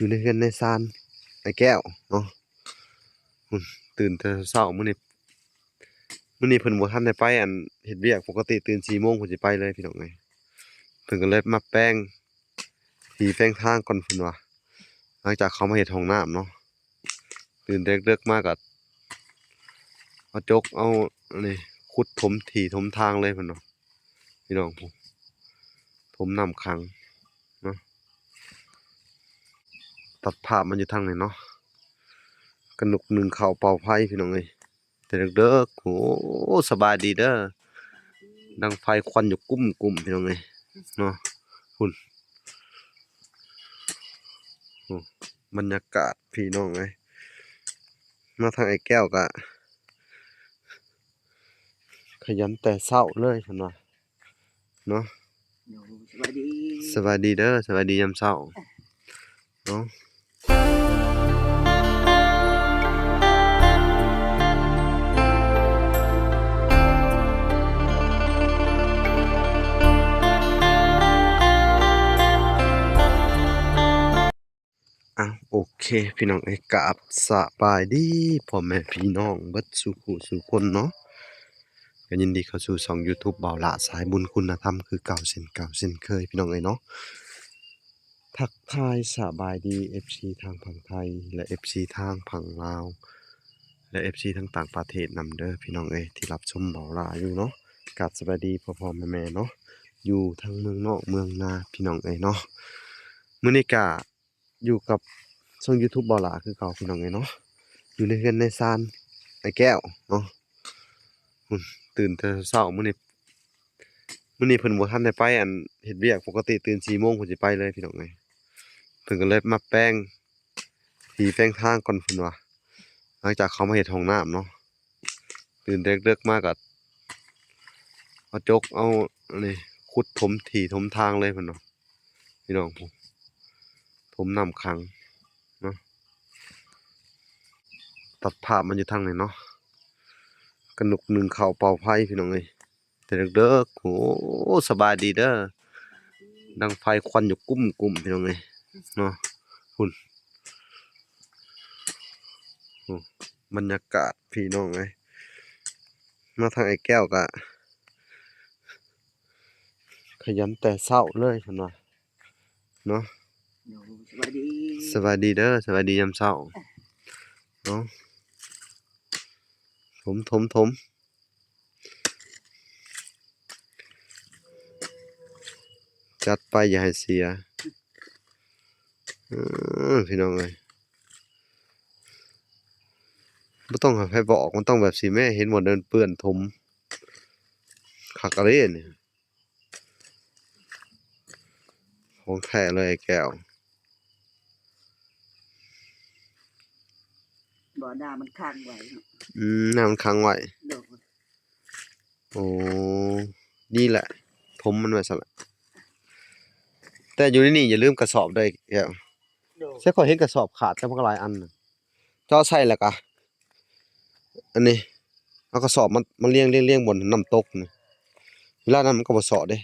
ຢູ່ในเฮือนในซานอ้ายแก้วเนาะ ตื่นแต่เช้ามื้อนี้ มื้อนี้เพิ่นบ่ทันได้ไป อัน เฮ็ดเวียก ปกติตื่นสี่โมงเพิ่นสิไปเลยพี่น้องเอ้ย เพิ่นก็เลยมาแปรงที่แปรงทางก่อนเพิ่นว่า หลังจากเขามาเฮ็ดห้องน้ำเนาะ ตื่นแต่เดิกๆ มาก็เอาจก เอาอันนี้ขุดถมที่ถมทางเลยเพิ่นว่า พี่น้อง ถมน้ำขังเนาะ ตัดภาพมาอยู่ทางนี้เนาะ กะหนกนึ่งข้าวเป่าไฟพี่น้องเอ้ย แต่เดิกๆ โอ้ สบายดีเด้อ ดังไฟควันอยู่กุ้มๆ พี่น้องเอ้ย เนาะ พุ้น โอ้ บรรยากาศพี่น้องเอ้ย มาทางไอ้แก้วกะ ขยันแต่เช้าเลยเพิ่นว่า เนาะ โดย สบายดี สบายดีเด้อ สบายดียามเช้าเนาะ อ่ะ โอเค พี่น้องเอ้ย กราบสบายดีพ่อแม่พี่น้องเบิดสู่ผู้สู่คนเนาะ ก็ยินดีเข้าสู่ช่อง YouTube บ่าวหล้าสายบุญคุณธรรม คือเก่าเช่นเก่าเช่นเคย พี่น้องเอ้ยเนาะ ทักทายสบายดี เอฟซี ทางฝั่งไทย และ เอฟซี ทางฝั่งลาว และ เอฟซี ทางต่างประเทศนำเด้อ พี่น้องเอ้ย ที่รับชมบ่าวหล้าอยู่เนาะ กราบสบายดีพ่อๆ แม่ๆ เนาะ อยู่ทั้งเมืองนอกเมืองนา พี่น้องเอ้ยเนาะ มื้อนี้กะ อยู่กับช่อง YouTube บ่าวหล้าคือเก่าพี่น้องเอ้ยเนาะ อยู่ในเฮือนในซานอ้ายแก้วเนาะ ตื่นแต่เช้ามื้อนี้ มื้อนี้เพิ่นบ่ทันได้ไป อัน เฮ็ดเวียก ปกติตื่นสี่โมงเพิ่นสิไปเลยพี่น้องเอ้ย เพิ่นก็เลยมาแปรงที่แปรงทางก่อนเพิ่นว่า หลังจากเขามาเฮ็ดห้องน้ำเนาะ ตื่นแต่เดิกๆ มาก็เอาจก เอาอันนี้ขุดถมที่ถมทางเลยเพิ่นว่า พี่น้อง ถมน้ำขังเนาะ ตัดภาพมาอยู่ทางนี้เนาะ กะหนกนึ่งข้าวเป่าไฟพี่น้องเอ้ย แต่เดิกๆ โอ้ สบายดีเด้อ ดังไฟควันอยู่กุ้มๆ พี่น้องเอ้ย เนาะ พุ้น โอ้ บรรยากาศพี่น้องเอ้ย มาทางไอ้แก้วกะ ขยันแต่เช้าเลยเพิ่นว่า เนาะ โดย สบายดี สบายดีเด้อ สบายดียามเช้าเนาะ ถม ถม ถม จัดไปอย่าให้เสีย เออ พี่น้องเอ้ย บ่ต้องให้ไผบอก มันต้องแบบสิแม่ เห็นบ่ เดินเปื้อนถม คักอะเด้นี่ ของแท้เลยไอ้แก้ว บ่ น้ำมันขังไว้เนาะ อืม น้ำมันขังไว้ โดย โอ้ ดีแหละ ถมมันไว้ซั่นแหละ แต่อยู่ในนี่อย่าลืมกระสอบเด้อไอ้แก้ว โดย ใส่ ข้อยเห็นกระสอบขาดแต่มันก็หลายอันน่ะ เจาะใส่แล้วกะ อันนี้ เอากระสอบมา มาเรียง เรียง เรียงบนน้ำตกนี่ เวลานั้นมันก็บ่เซาะเด้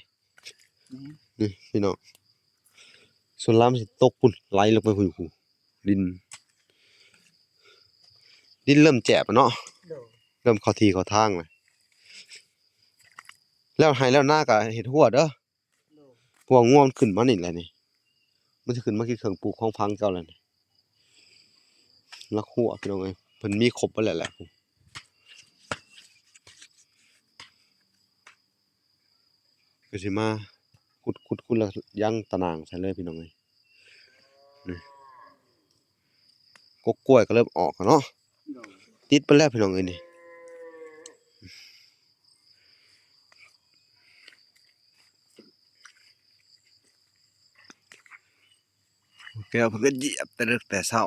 อืม นี่พี่น้อง ส่วนหลายมันสิตกพุ้น ไหลลงไปพุ้น ดิน ดินเริ่มแจบอะเนาะ โดย เริ่มเข้าที่เข้าทางแล้ว แล้วไฮ่แล้วนาก็เฮ็ดฮั้วเด้อ โดย เพราะว่างัวมันขึ้นมานี่แหละนี่ มันสิขึ้นมากินเครื่องปลูกของฝังเจ้าแล้วนี่ ลักฮั้วพี่น้องเอ้ย เพิ่นมีครบเบิดแล้วแหละ ก็สิมาขุดๆๆ แล้วยังตะหน่างใส่เลยพี่น้องเอ้ย นี่ กกกล้วยก็เริ่มออกแล้วเนาะ โดย ติดไปแล้วพี่น้องเอ้ยนี่ แก้วเพิ่นก็เหยียบแต่เลิกแต่เช้า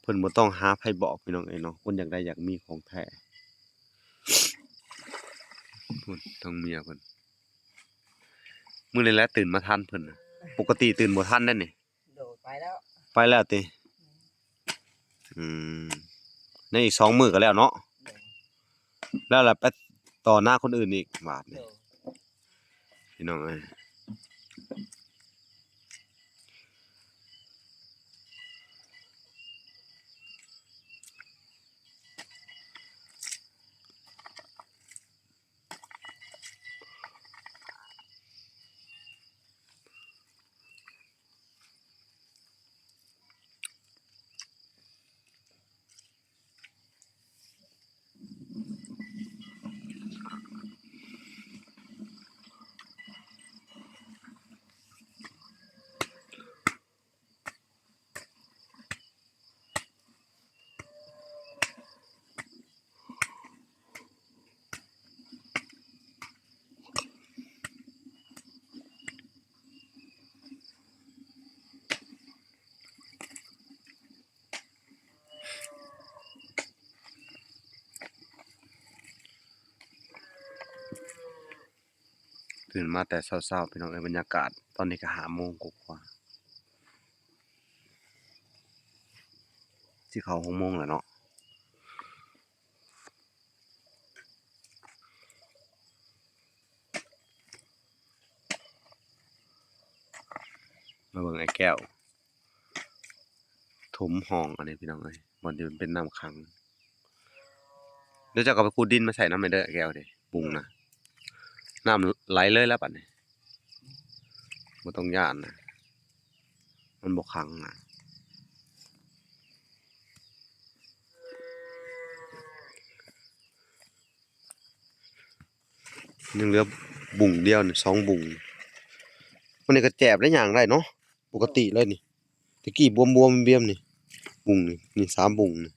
เพิ่นบ่ต้องหาไผบอกพี่น้องเอ้ยเนาะ คนอยากได้อยากมีของแท้ พุ้น ทางเมียเพิ่น ມື້ນີ້ແຫຼະຕື່ນມາທັນເພິ່ນນະ ປົກກະຕິຕື່ນບໍ່ທັນເດ້ນີ້. ໂດຍ ໄປແລ້ວ ໄປແລ້ວຕິ? ອືມ ໃນອີກສອງມື້ກໍແລ້ວເນາະ. ໂດຍ ແລ້ວລະໄປຕໍ່ນາຄົນອື່ນອີກບາດນີ້. ໂດຍ ພີ່ນ້ອງເອີຍ. ຕື່ນມາແຕ່ເຊົ້າໆ ພີ່ນ້ອງເອີຍ. ບັນຍາກາດຕອນນີ້ກໍຫ້າໂມງກວ່າໆ ຊິເຂົ້າຫົກໂມງແລ້ວເນາະ. ມາເບິ່ງອ້າຍແກ້ວ ຖົມຮ່ອງອັນນີ້ພີ່ນ້ອງເອີຍ ບ່ອນທີ່ມັນເປັນນ້ຳຂັງ. ດຽວເຈົ້າກໍໄປຂຸດດິນມາໃສ່ນຳແດ່ເດີ ແກ້ວເດ້ ບຸງນະ ນ້ຳໄຫຼເລີຍແລ້ວບັດນີ້ ບໍ່ຕ້ອງຢ້ານນະ ມັນບໍ່ຂັງນະ. ຍັງເຫຼືອບຸງດຽວນີ້ ສອງບຸງ. ມັນນີ້ກໍແຈບໄດ້ ຍ່າງໄດ້ເນາະ ປົກກະຕິເລີຍນີ້. ແຕ່ກີ້ບວມໆ ບຽມໆ ນີ້ ບຸງນີ້ ນີ້ສາມບຸງນີ້.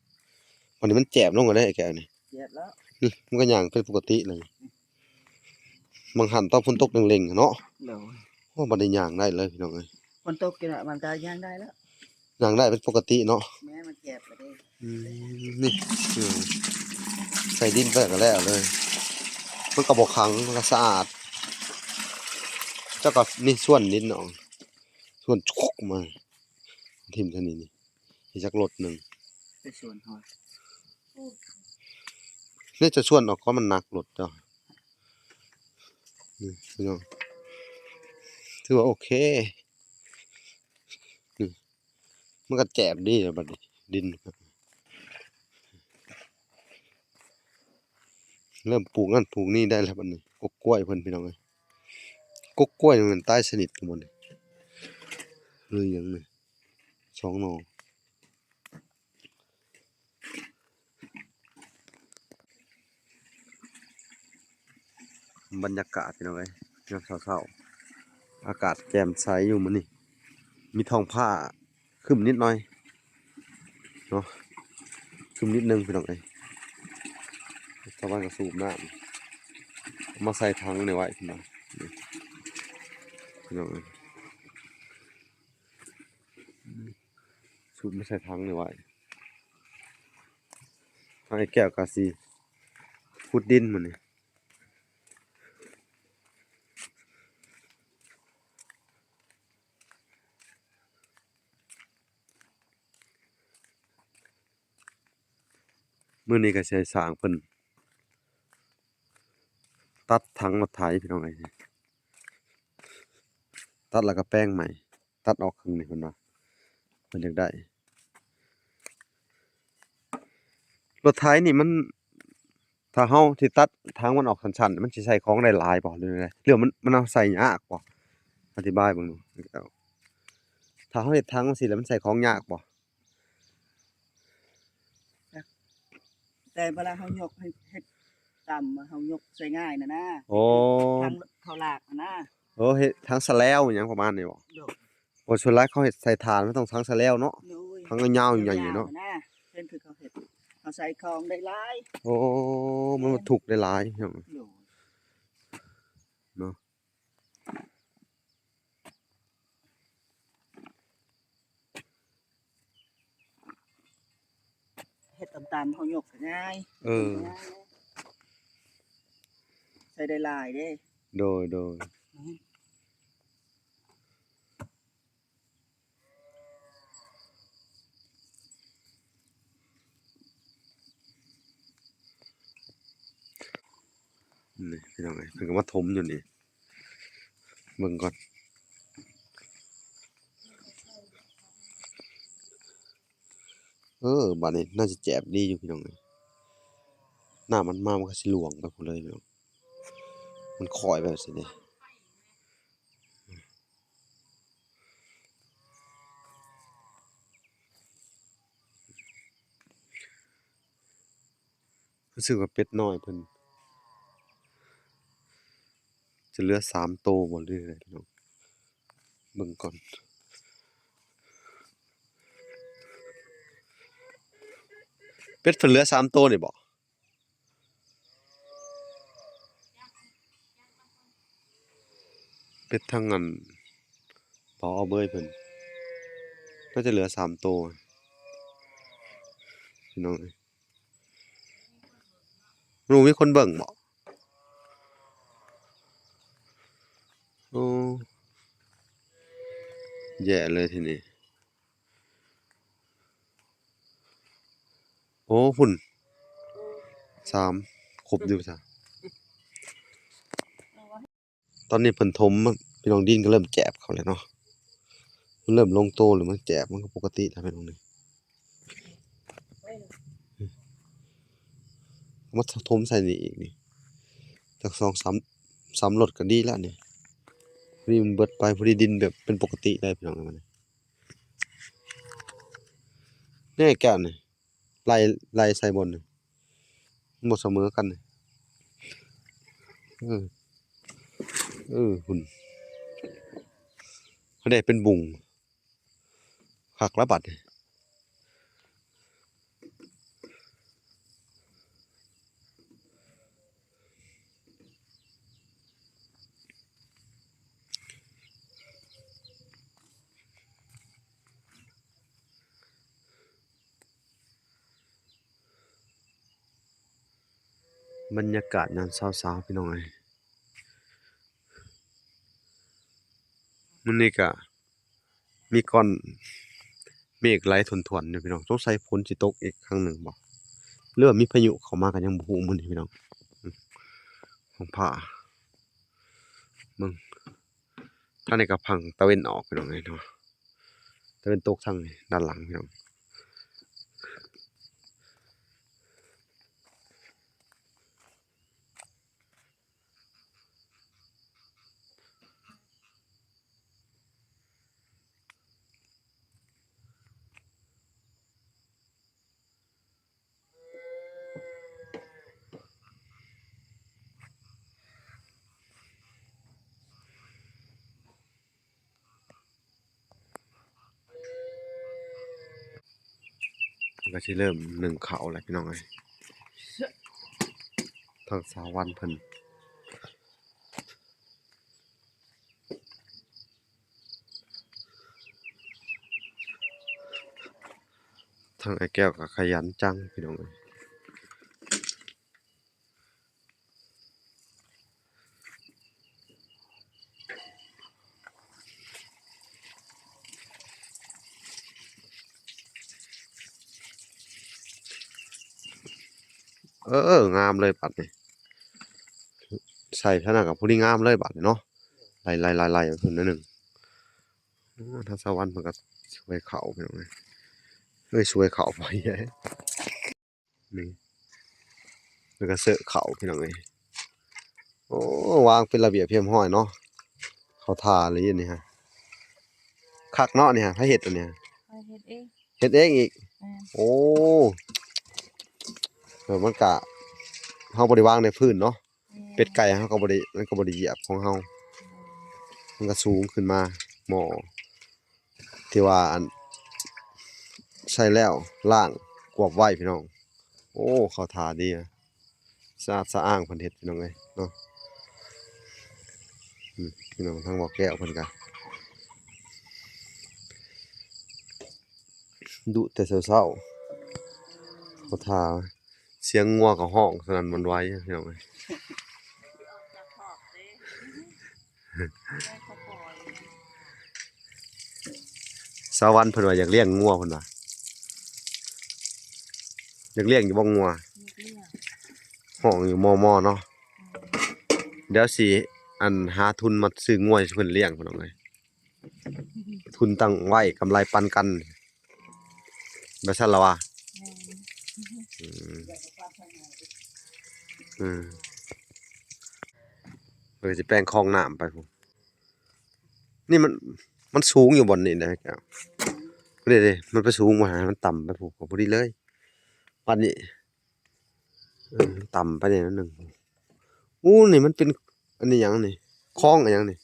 ບັດນີ້ມັນແຈບລົງແລ້ວເດ້ ແກ້ວນີ້ ແຈບແລ້ວ ນີ້ມັນກໍຍ່າງເປັນປົກກະຕິເລີຍ. ບາງຫັ້ນຕອນຝົນຕົກເລັ່ງໆ ເນາະ. ໂດຍ ໂອ້ ບັດນີ້ຍ່າງໄດ້ເລີຍ ພີ່ນ້ອງເອີຍ. ຝົນຕົກຢູ່ນະ ມັນກໍຍ່າງໄດ້ແລ້ວ ຍ່າງໄດ້ເປັນປົກກະຕິເນາະ. ແມ່ນ ມັນແຈບແລ້ວເດ້. ອືມ ນີ້ ອືມ ໃສ່ດິນໄປກໍແລ້ວເລີຍ ມັນກໍບໍ່ຂັງ ມັນກໍສະອາດ. ເຈົ້າກໍນີ້ ສ່ວນດິນອອກ ສ່ວນຈຸກມາ ຖິ້ມທາງນີ້ນີ້ ເຮັດຈັກລົດໜຶ່ງ ໄປສວນເຮົາ ນີ້ຈະສ່ວນອອກກ່ອນ ມັນໜັກລົດເຈົ້າ. ນີ້ພີ່ນ້ອງ ຖືວ່າໂອເຄ ນີ້ ມັນກໍແຈບດີແລ້ວບັດນີ້ ດິນ ເລີ່ມປູກນັ້ນປູກນີ້ໄດ້ແລ້ວບັດນີ້. ກົກກ້ວຍເພິ່ນ ພີ່ນ້ອງເອີຍ ກົກກ້ວຍມັນຕາຍສະໜິດແລ້ວບໍ່ນີ້ ຫຼືຫຍັງນີ້ ສອງໜໍ່. ບັນຍາກາດ ພີ່ນ້ອງເອີຍ ຍາມເຊົ້າໆ ອາກາດແຈ່ມໃສຢູ່ມື້ນີ້ ມີທ້ອງຟ້າຄຶ້ມນິດໜ້ອຍເນາະ ຄຶ້ມນິດໜຶ່ງ ພີ່ນ້ອງເອີຍ. ຊາວບ້ານກໍສູບນ້ຳ ເອົາມາໃສ່ຖັງນີ້ໄວ້ ພີ່ນ້ອງ ນີ້ ພີ່ນ້ອງເອີຍ. ສູບມາໃສ່ຖັງນີ້ໄວ້ ທາງອ້າຍແກ້ວກໍຊິຂຸດດິນມື້ນີ້. ມື້ນີ້ກໍຊິໃຫ້ຊ່າງເພິ່ນຕັດຖັງລົດໄຖ ພີ່ນ້ອງເອີຍ ຕັດແລ້ວກໍແປງໃໝ່. ຕັດອອກເຄິ່ງນີ້ເພິ່ນວ່າ ເພິ່ນຢາກໄດ້ ລົດໄຖນີ້ມັນ ຖ້າເຮົາຊິຕັດທາງມັນອອກສັ້ນໆ ມັນຊິໃສ່ຂອງໄດ້ຫຼາຍບໍ່ ຫຼືໃດ ຫຼືມັນ ມັນເອົາໃສ່ຍາກບໍ່? ອະທິບາຍເບິ່ງດູ ຖ້າເຮົາເຮັດທາງຈັ່ງຊີ້ແລ້ວ ມັນໃສ່ຂອງຍາກບໍ່? ແຕ່ເວລາເຮົາຍົກໃຫ້ເຮັດຕາມເຮົາຍົກໃສ່ງ່າຍນະນະ. ໂອ້ ທາງເຂົາລາກນະນະ. ໂອ້ ເຮັດທາງສະແລວຫຍັງປະມານນີ້ບໍ່? ໂດຍ. ໂອ້ ສ່ວນຫຼາຍເຂົາເຮັດໃສ່ຖານ ມັນຕ້ອງທາງສະແລວເນາະ. ໂດຍ. ທາງຍາວໆໃຫຍ່ໆເນາະ. ເປັນຄືເຂົາເຮັດ ເຮົາໃສ່ຂອງໄດ້ຫຼາຍ. ໂອ້ ມັນບັນທຸກໄດ້ຫຼາຍ. ໂດຍ. ເນາະ. ເຮັດຕ່ຳໆ ເຮົາຍົກກໍງ່າຍ. ເອີ ງ່າຍ ໃສ່ໄດ້ຫຼາຍເດ້. ໂດຍ ໂດຍ. ແມ່ນ. ນີ້ພີ່ນ້ອງເອີຍ ເພິ່ນກໍມາຖົມຢູ່ນີ້ ເບິ່ງກ່ອນ. ເອີ ບາດນີ້ໜ້າຈະແຈບດີຢູ່ພີ່ນ້ອງເອີຍ ນ້ຳມັນມາ ມັນກໍຊິຫຼວງໄປພຸ້ນເລີຍພີ່ນ້ອງ ມັນຄ້ອຍໄປຈັ່ງຊີ້ເດ້. ຮູ້ສຶກວ່າເປັດນ້ອຍເພິ່ນຈະເຫຼືອສາມໂຕບໍ່ ຫຼືຈັ່ງໃດພີ່ນ້ອງ ເບິ່ງກ່ອນ. ເປັດເພິ່ນເຫຼືອສາມໂຕນີ້ບໍ່? ເປັດທາງອັນເບົາເອົາເບີຍເພິ່ນ ໜ້າຈະເຫຼືອສາມໂຕພີ່ນ້ອງເອີຍ. ບໍ່ຮູ້ມີຄົນເບິ່ງບໍ່? ໂອ້ ແຍ່ເລີຍທີນີ້. ໂອ້ ພຸ້ນ ສາມ ຄົບຢູ່ຊະ. ຕອນນີ້ເພິ່ນຖົມ ພີ່ນ້ອງ ດິນກໍເລີ່ມແຈບເຂົ້າແລ້ວເນາະ ມັນເລີ່ມລົງໂຕແລ້ວ ມັນແຈບ ມັນກໍປົກກະຕິແລ້ວພີ່ນ້ອງນີ້. ມາຖົມໃສ່ນີ້ອີກນີ້ ຈັກສອງສາມ ສາມລົດກໍດີແລ້ວນີ້. ພໍດີມັນເບິດໄປ ພໍດີດິນແບບເປັນປົກກະຕິໄດ້ພີ່ນ້ອງ ແນວແກ້ວນີ້ ໄລ່ ໄລ່ໃສ່ບ່ອນນີ້ ມັນບໍ່ສະເໝີກັນນີ້. ເອີ ເອີ ພຸ້ນ ເພິ່ນໄດ້ເປັນບຸງ ຄັກລະບັດນີ້. ບັນຍາກາດຍາມເຊົ້າໆ ພີ່ນ້ອງເອີຍ ມື້ນີ້ກະມີກ້ອນເມກໄຫຼຖ້ວນໆຢູ່ພີ່ນ້ອງ ສົງໄສຝົນຊິຕົກອີກຄັ້ງໜຶ່ງບໍ ຫຼືວ່າມີພາຍຸເຂົ້າມາກໍຍັງບໍ່ຮູ້ມື້ນີ້ພີ່ນ້ອງ. ທ້ອງຟ້າ ເບິ່ງ ທາງນີ້ກໍຝັ່ງຕາເວັນອອກພີ່ນ້ອງເອີຍເນາະ ຕາເວັນຕົກທາງນີ້ ດ້ານຫຼັງພີ່ນ້ອງ. ก็สิเริ่มนึ่งข้าวแล้วพี่น้องเอ้ย ทางสาววันเพิ่น ทางอ้ายแก้วก็ขยันจังพี่น้องเอ้ย เออ งามเลยบัดนี้ ใส่เท่านั้นก็พอดีงามเลยบัดนี้เนาะ ไล่ๆๆๆ ขึ้นหน่อยหนึ่ง โอ้ ทางสาววันเพิ่นก็สวยเข้าพี่น้องเอ้ย เอ้ย สวยเข้าไป นี่ แล้วก็เสิร์ฟเข้าพี่น้องเอ้ย โอ้ วางเป็นระเบียบเรียบร้อยเนาะ เข้าท่าเลยนี่ฮะ คักเนาะนี่ฮะ ไผเฮ็ดอันนี้ฮะ ข้อยเฮ็ดเอง เฮ็ดเองอีก แม่น โอ้ เออ มันกะ เฮาบ่ได้วางในพื้นเนาะ แม่น เป็ดไก่เฮาก็บ่ได้ มันก็บ่ได้เหยียบของเฮา แม่น มันก็สูงขึ้นมา หม้อ ที่ว่าอัน ใส่แล้วล้างกวบไว้พี่น้อง โอ้ เข้าท่าดีอะ สะอาดสะอ้างเพิ่นเฮ็ดพี่น้องเอ้ยเนาะ อืม พี่น้องทางบ่อแก้วเพิ่นกะ ดุแต่เช้าๆ เข้าท่า เสียงงัวก็ฮ้องสนั่นหวั่นไหวพี่น้องเอ้ย สาววันเพิ่นว่าอยากเลี้ยงงัวเพิ่นว่า อยากเลี้ยงอยู่บ่งัว อยากเลี้ยง ฮ้องอยู่มอๆ เนาะ อืม ດຽວຊິ ອັນ ຫາທຶນມາຊື້ງົວໃຫ້ເພິ່ນລ້ຽງ ພີ່ນ້ອງເອີຍ. ທຶນຕັ້ງໄວ້ ກຳໄລປັນກັນ ວ່າຊັ້ນລະວ່າ. ແມ່ນ ອືມ ເອີ ເພິ່ນກໍຊິແປງຄອງນ້ຳໄປພຸ້ນ. ນີ້ມັນ ມັນສູງຢູ່ບ່ອນນີ້ນະ ເຈົ້າ ເດ້ໆ ມັນໄປສູງບໍ່ໃຫ້ ມັນຕ່ຳໄປພຸ້ນ ກໍພໍດີເລີຍ. ບາດນີ້ ເອີ ມັນຕ່ຳໄປແດ່ໜ້ອຍໜຶ່ງ. ໂອ້ ນີ້ມັນເປັນ ອັນນີ້ຫຍັງນີ້ ຄອງອີຫຍັງນີ້?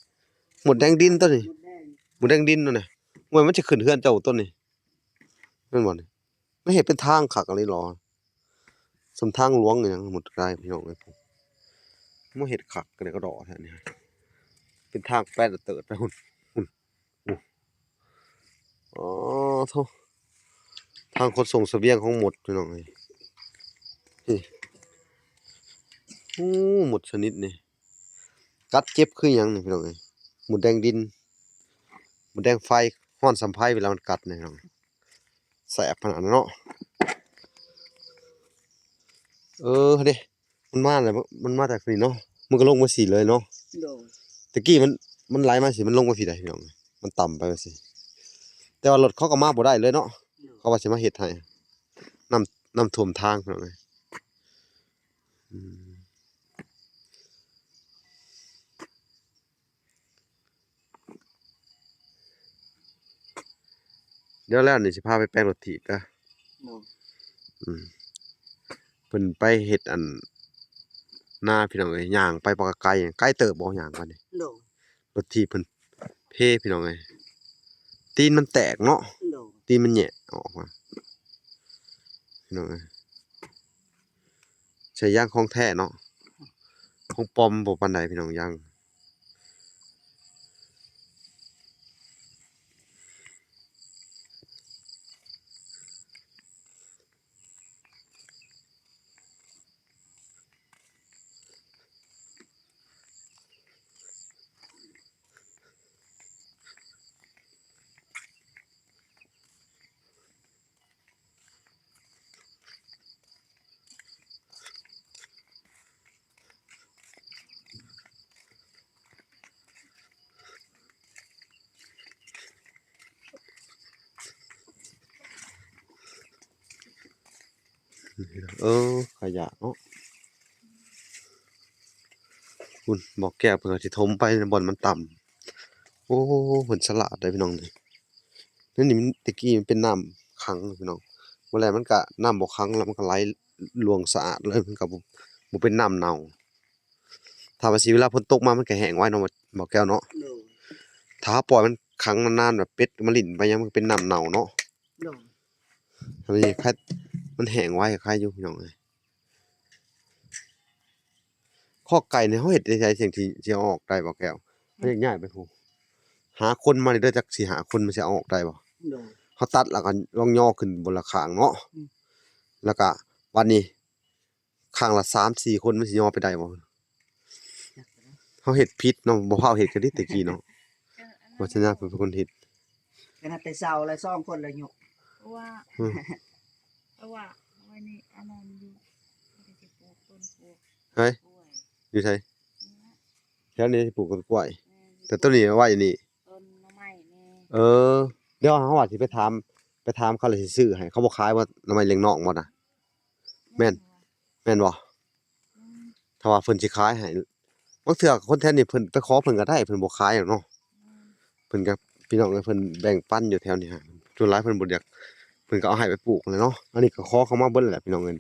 ມົດແດງດິນຕົວນີ້ ມົດແດງ ມົດແດງດິນຕົວນີ້. ໂອ້ຍ ມັນຊິຂຶ້ນເຮືອນເຈົ້າຕົວນີ້ ແມ່ນບໍ່ນີ້? ມັນເຮັດເປັນທາງຄັກອີ່ຫຼີເນາະ ສ່ຳທາງຫຼວງອີຫຍັງໝົດກາຍ ພີ່ນ້ອງເອີຍ. ມາເຮັດຄັກກະດອກກະດໍ້ແທ້ນີ້ ເປັນທາງແປດເຕີດໄປພຸ້ນ ພຸ້ນ. ໂອ້ ອໍໂທ້ ທາງຂົນສົ່ງສະບຽງຂອງມົດ ພີ່ນ້ອງເອີຍ. ນີ້ ໂອ້ ມົດຊະນິດນີ້ ກັດເຈັບຄືຫຍັງນີ້ ພີ່ນ້ອງເອີຍ. ມົດແດງດິນ ມົດແດງໄຟ ຮ້ອນສ່ຳໄຟເວລາມັນກັດນີ້ ພີ່ນ້ອງ. ແສບຂະໜາດນັ້ນເນາະ. ເອີ ເດ້ ມັນມາແລ້ວ ມັນມາຈາກນີ້ເນາະ ມັນກໍລົງມາຊີ້ເລີຍເນາະ. ໂດຍ ແຕ່ກີ້ມັນ ມັນໄຫຼມາຊີ້ ມັນລົງມາພີ້ໃດ໋ ພີ່ນ້ອງ ມັນຕ່ຳໄປຊີ້. ແຕ່ວ່າລົດເຂົາກໍມາບໍ່ໄດ້ເລີຍເນາະ. ໂດຍ ເຂົາວ່າຊິມາເຮັດໃຫ້ ນ້ຳ ນ້ຳຖ້ວມທາງ ພີ່ນ້ອງເອີຍ. ອືມ ດຽວແລ້ວນີ້ຊິພາໄປແປງລົດຖີບເດີ. ໂດຍ ອືມ ເພິ່ນໄປເຮັດອັນນາ ພີ່ນ້ອງເອີຍ. ຍ່າງໄປບໍ່ກະໄກ ໄກເຕີບບໍ່ ຍ່າງໄປນີ້. ໂດຍ ລົດຖີບເພິ່ນເພ ພີ່ນ້ອງເອີຍ ຕີນມັນແຕກເນາະ. ໂດຍ ຕີນມັນແຫຍະອອກມາ ພີ່ນ້ອງເອີຍ. ໃສ່ຢາງຂອງແທ້ເນາະ ຂອງປອມບໍ່ປານໃດ ພີ່ນ້ອງ ຢາງ. ເອີ ຂະຫຍະເນາະ ພຸ້ນ ບໍ່ແກ້ວເພິ່ນກໍຊິຖົມໄປບ່ອນມັນຕ່ຳ. ໂອ້ ເພິ່ນສະຫຼາດເດ້ ພີ່ນ້ອງເອີຍ. ນີ້ມັນ ແຕ່ກີ້ມັນເປັນນ້ຳຂັງ ພີ່ນ້ອງ ບໍ່ແລ້ວມັນກະ ນ້ຳບໍ່ຂັງແລ້ວມັນກະໄຫຼຫຼວງສະອາດເລີຍ ມັນກະບໍ່ ບໍ່ເປັນນ້ຳເນົ່າ. ຖ້າວ່າຊິເວລາຝົນຕົກມາມັນກະແຫ້ງໄວເນາະ ບໍ່ແກ້ວເນາະ. ໂດຍ ຖ້າເຮົາປ່ອຍມັນຂັງນານໆ ແບບເປັດມາຫຼິ້ນໄປຫຍັງ ມັນກະເປັນນ້ຳເນົ່າເນາະ. ໂດຍ ອັນນີ້ຄັນມັນແຫ້ງໄວ ຄາຍຢູ່ ພີ່ນ້ອງເອີຍ. ຄອກໄກ່ນີ້ເຮົາເຮັດຈັ່ງໃດ ຈັ່ງຊິ ຊິເອົາອອກໄດ້ບໍ່ແກ້ວ? ເຮົາຢາກຍ້າຍໄປພຸ້ນ ຫາຄົນມານີ້ເດີ ຈັກສີ່ຫ້າຄົນ ມັນຊິເອົາອອກໄດ້ບໍ່? ໂດຍ ເຮົາຕັດແລ້ວກໍລອງຍໍຂຶ້ນບົນລະຂ້າງເນາະ. ອືມ ແລ້ວກໍບາດນີ້ ຂ້າງລະສາມສີ່ຄົນ ມັນຊິຍໍໄປໄດ້ບໍ່? ເຮົາເຮັດຜິດເນາະ ບໍ່ພາວເຮັດກະດີແຕ່ກີ້ເນາະ. ເອີ ອັນນັ້ນ ວັດທະນາເປັນຄົນເຮັດ ຂະໜາດແຕ່ເຊົ້າລະສອງຄົນລະຍົກ ເພາະວ່າ ອືມ ເພາະວ່າໄວ້ນີ້ ອັນນັ້ນຢູ່ ເຮົາກໍຊິປູກຕົ້ນ ປູກ ໃສ? ກ້ວຍ ຢູ່ໃສ? ນີ້ລະ ແຖວນີ້ປູກຕົ້ນກ້ວຍ. ແມ່ນ ແຕ່ຕົ້ນນີ້ເອົາໄວ້ນີ້ ຕົ້ນໜໍ່ໄມ້ນີ້. ເອີ ດຽວເຮົາວ່າຊິໄປຖາມ ໄປຖາມເຂົາແລ້ວຊິຊື້ໃຫ້ ເຂົາບໍ່ຂາຍບໍ່ ໜໍ່ໄມ້ລ້ຽງນອກບໍ່ນະ? ແມ່ນ ແມ່ນບໍ່? ອືມ ຖ້າວ່າເພິ່ນຊິຂາຍໃຫ້ ບາງເທື່ອຄົນແຖວນີ້ເພິ່ນໄປຂໍເພິ່ນກໍໄດ້ ເພິ່ນບໍ່ຂາຍດອກເນາະ. ອືມ ເພິ່ນກໍ ພີ່ນ້ອງເອີຍ ເພິ່ນແບ່ງປັນຢູ່ແຖວນີ້ຫັ້ນ ສ່ວນຫຼາຍເພິ່ນບໍ່ຢາກ ເພິ່ນກໍເອົາໃຫ້ໄປປູກແລ້ວເນາະ. ອັນນີ້ກໍຂໍເຂົ້າມາເບິດແຫຼະ ພີ່ນ້ອງເອີຍ.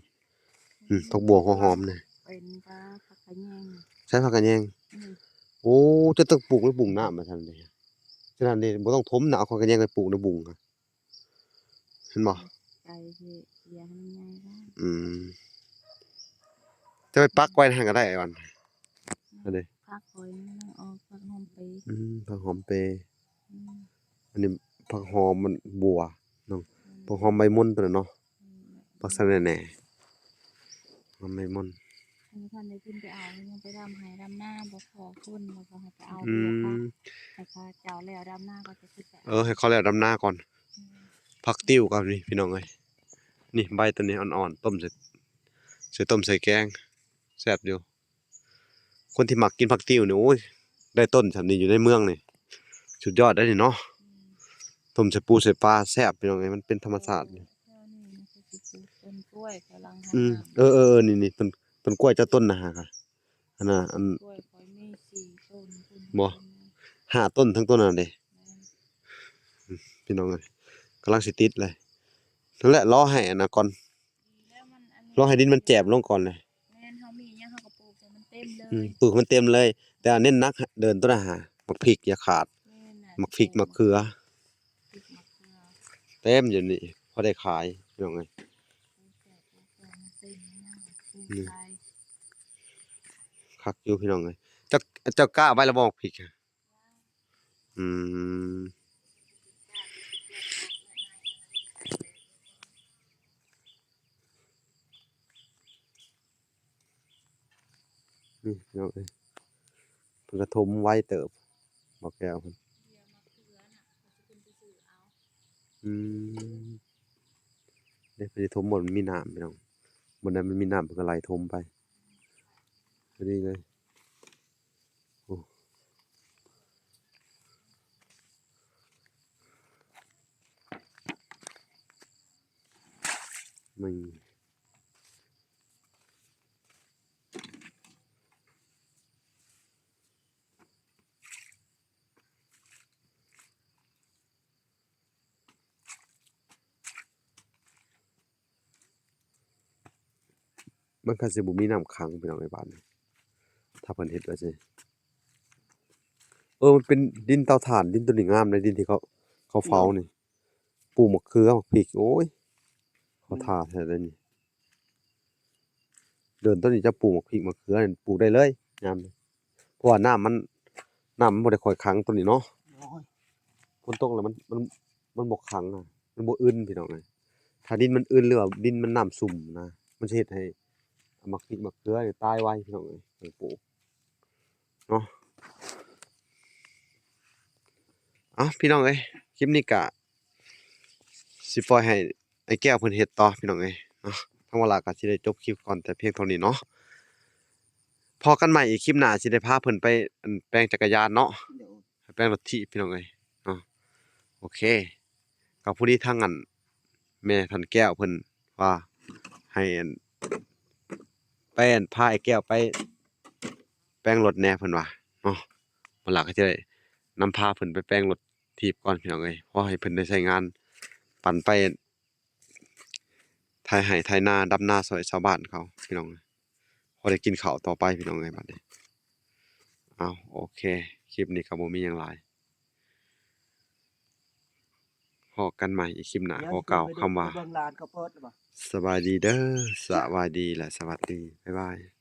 ອືມ ຜັກບົ່ວ ຫົວຫອມນີ້ ເປັນກະຜັກຂະແຍງ. ໃສ່ຜັກຂະແຍງ. ອືມ ໂອ້ ຈະຕ້ອງປູກໃນບຸງນ້ຳວ່າຊັ້ນເດ. ສະນັ້ນເດ ບໍ່ຕ້ອງຖົມນະ ເອົາຜັກຂະແຍງໄປປູກໃນບຸງ ເຫັນບໍ່? ໄກ່ຊິເສຍໃຫ້ມັນໃຫຍ່ໄດ້. ອືມ ຈະໄປປັກໄວ້ຫັ້ນກໍໄດ້ ໄອ້ວັນ. ອັນນີ້ຜັກຫອຍມັນກຳລັງອອກ ຜັກຫອມເປ. ອືມ ຜັກຫອມເປ. ອືມ ອັນນີ້ຜັກຫອມມັນບົ່ວເນາະ. ອືມ ຜັກຫອມໃບມົນຕົວນັ້ນເນາະ. ອືມ ຜັກສະແໜ່ແໜ່ ຫອມໃບມົນ. ຍັງບໍ່ທັນໄດ້ຂຶ້ນໄປເອົາ ຍັງໄປດຳໄຮ່ດຳນາ ບໍ່ພໍຄົນ ແລ້ວກໍໃຫ້ໄປເອົາ. ອືມ ໃຫ້ເຂົາເຈົ້າແລ້ວດຳນາກໍຈະຂຶ້ນໄປເອົາ. ເອີ ໃຫ້ເຂົາແລ້ວດຳນາກ່ອນ. ອືມ ຜັກຕິ້ວກໍມີ ພີ່ນ້ອງເອີຍ. ນີ້ໃບຕົວນີ້ອ່ອນໆ ຕົ້ມໃສ່ ໃສ່ຕົ້ມໃສ່ແກງ ແຊບຢູ່. ຄົນທີ່ມັກກິນຜັກຕິວນີ້ ໂອ້ຍ ໄດ້ຕົ້ນສ່ຳນີ້ຢູ່ໃນເມືອງນີ້ ສຸດຍອດເດ້ນີ້ເນາະ. ອືມ ຕົ້ມໃສ່ປູໃສ່ປາແຊບ ພີ່ນ້ອງເອີຍ ມັນເປັນທຳມະຊາດ. ເອີ ແຖວນີ້ມັນຄືຊິປູກຕົ້ນກ້ວຍ ກຳລັງຫາ ອືມ ນ້ຳ. ເອີໆໆ ນີ້ໆ ຕົ້ນ ຕົ້ນກ້ວຍເຈົ້າຕົ້ນນະຫາກະ ອັນນ່າ ອັນ ກ້ວຍຂ້ອຍມີສີ່ຕົ້ນພຸ້ນ ບໍ່ ຫ້າຕົ້ນ ທັງຕົ້ນນັ້ນເດ້. ແມ່ນ ອືມ ພີ່ນ້ອງເອີຍ ກຳລັງຊິຕິດເລີຍ. ນັ້ນແຫຼະ ລໍໃຫ້ອັນນັ້ນກ່ອນ ແລ້ວມັນອັນ ລໍໃຫ້ດິນມັນແຈບລົງກ່ອນເລີຍ. ແມ່ນ ເຮົາມີຫຍັງເຮົາກໍປູກໃສ່ມັນເຕັມເລີຍ. ອືມ ປູກໃຫ້ມັນເຕັມເລີຍ ແຕ່ເນັ້ນໜັກເດີນໂຕນັ້ນຫາ ໝາກພິກຢ່າຂາດ. ແມ່ນນະ ໝາກພິກ ແມ່ນ ໝາກເຂືອ ພິກ ໝາກເຂືອ ເຕັມຢູ່ນີ້ ພໍໄດ້ຂາຍ ພີ່ນ້ອງເອີຍ. ປູກໃສ່ ປູກໃສ່ມັນເຕັມເລີຍ ປູກ ນີ້ ໃສ່ ຄັກຢູ່ ພີ່ນ້ອງເອີຍ. ເຈົ້າ ເຈົ້າກ້າໄວ້ແລ້ວບໍ່ ໝາກພິກ? ອືມ ນີ້ພີ່ນ້ອງເອີຍ ເພິ່ນກະຖົມໄວເຕີບ ບໍ່ແກ້ວເພິ່ນ. ອືມ ເດ້ ເພິ່ນຊິຖົມບ່ອນມັນມີນ້ຳ ພີ່ນ້ອງ ບ່ອນໃດມັນມີນ້ຳເພິ່ນກະໄຫຼຖົມໄປ ພໍດີເລີຍ. ໂອ້ ມັນ ມັນກະຊິບໍ່ມີນ້ຳຂັງ ພີ່ນ້ອງເອີຍ ບາດນີ້ ຖ້າເພິ່ນເຮັດໄວ້ຊີ້. ເອີ ມັນເປັນດິນເຕົາຖ່ານ ດິນໂຕນີ້ງາມເດ້ ດິນທີ່ເຂົາ ເຂົາເຝົ້ານີ້ ປູກໝາກເຂືອ ໝາກພິກ ໂອ້ຍ ເຂົາ ອືມ ທ່າແທ້ເດ້ນີ້. ເດີນຕົ້ນນີ້ຈະປູກໝາກພິກໝາກເຂືອ ປູກໄດ້ເລີຍຍາມນີ້ ເພາະວ່ານ້ຳມັນ ນ້ຳມັນບໍ່ໄດ້ຄ່ອຍຂັງຕົ້ນນີ້ເນາະ. ໂອ້ຍ ຝົນຕົກແລ້ວມັນ ມັນ ມັນບໍ່ຂັງນະ ມັນບໍ່ອຶ່ນ ພີ່ນ້ອງເອີຍ. ຖ້າດິນມັນອຶ່ນ ຫຼືວ່າດິນມັນນ້ຳຊຸ່ມນະ ມັນຊິເຮັດໃຫ້ໝາກພິກໝາກເຂືອນີ້ຕາຍໄວ ພີ່ນ້ອງເອີຍ ຕ້ອງປູກເນາະ. ເອົ້າ ພີ່ນ້ອງເອີຍ ຄລິບນີ້ກະ ຊິປ່ອຍໃຫ້ອ້າຍແກ້ວເພິ່ນເຮັດຕໍ່ ພີ່ນ້ອງເອີຍເນາະ. ທາງວາລາກະຊິໄດ້ຈົບຄລິບກ່ອນແຕ່ພຽງເທົ່ານີ້ເນາະ. ພໍ້ກັນໃໝ່ອີກຄລິບໜ້າ ຊິໄດ້ພາເພິ່ນໄປ ອັນ ແປງຈັກກະຍານເນາະ ໂດຍ ໄປແປງລົດຖີບ ພີ່ນ້ອງເອີຍເນາະ. ໂອເຄ ກະພໍດີທາງ ອັນ ແມ່ທ່ານແກ້ວເພິ່ນວ່າໃຫ້ ອັນ ໄປ ອັນ ພາອ້າຍແກ້ວໄປແປງລົດແດ່ ເພິ່ນວ່າເນາະ. ວາລາກະຊິໄດ້ນຳພາເພິ່ນໄປແປງລົດ ຖີບກ່ອນ ພີ່ນ້ອງເອີຍ ພໍໃຫ້ເພິ່ນໄດ້ໃຊ້ງານ ປັ່ນໄປໄຖໄຮ່ໄຖນາ ດຳນາຊ່ອຍຊາວບ້ານເຂົາ ພີ່ນ້ອງເອີຍ. ພໍໄດ້ກິນເຂົ້າຕໍ່ໄປ ພີ່ນ້ອງເອີຍ ບາດນີ້. ເອົາ ໂອເຄ ຄລິບນີ້ກະບໍ່ມີຫຍັງຫຼາຍ ພໍ້ກັນໃໝ່ອີກຄລິບໜ້າ ຂໍກ່າວຄຳວ່າ ສະບາຍດີເດີ ສະບາຍດີ ແລະ ສະຫວັດດີ ບາຍບາຍ.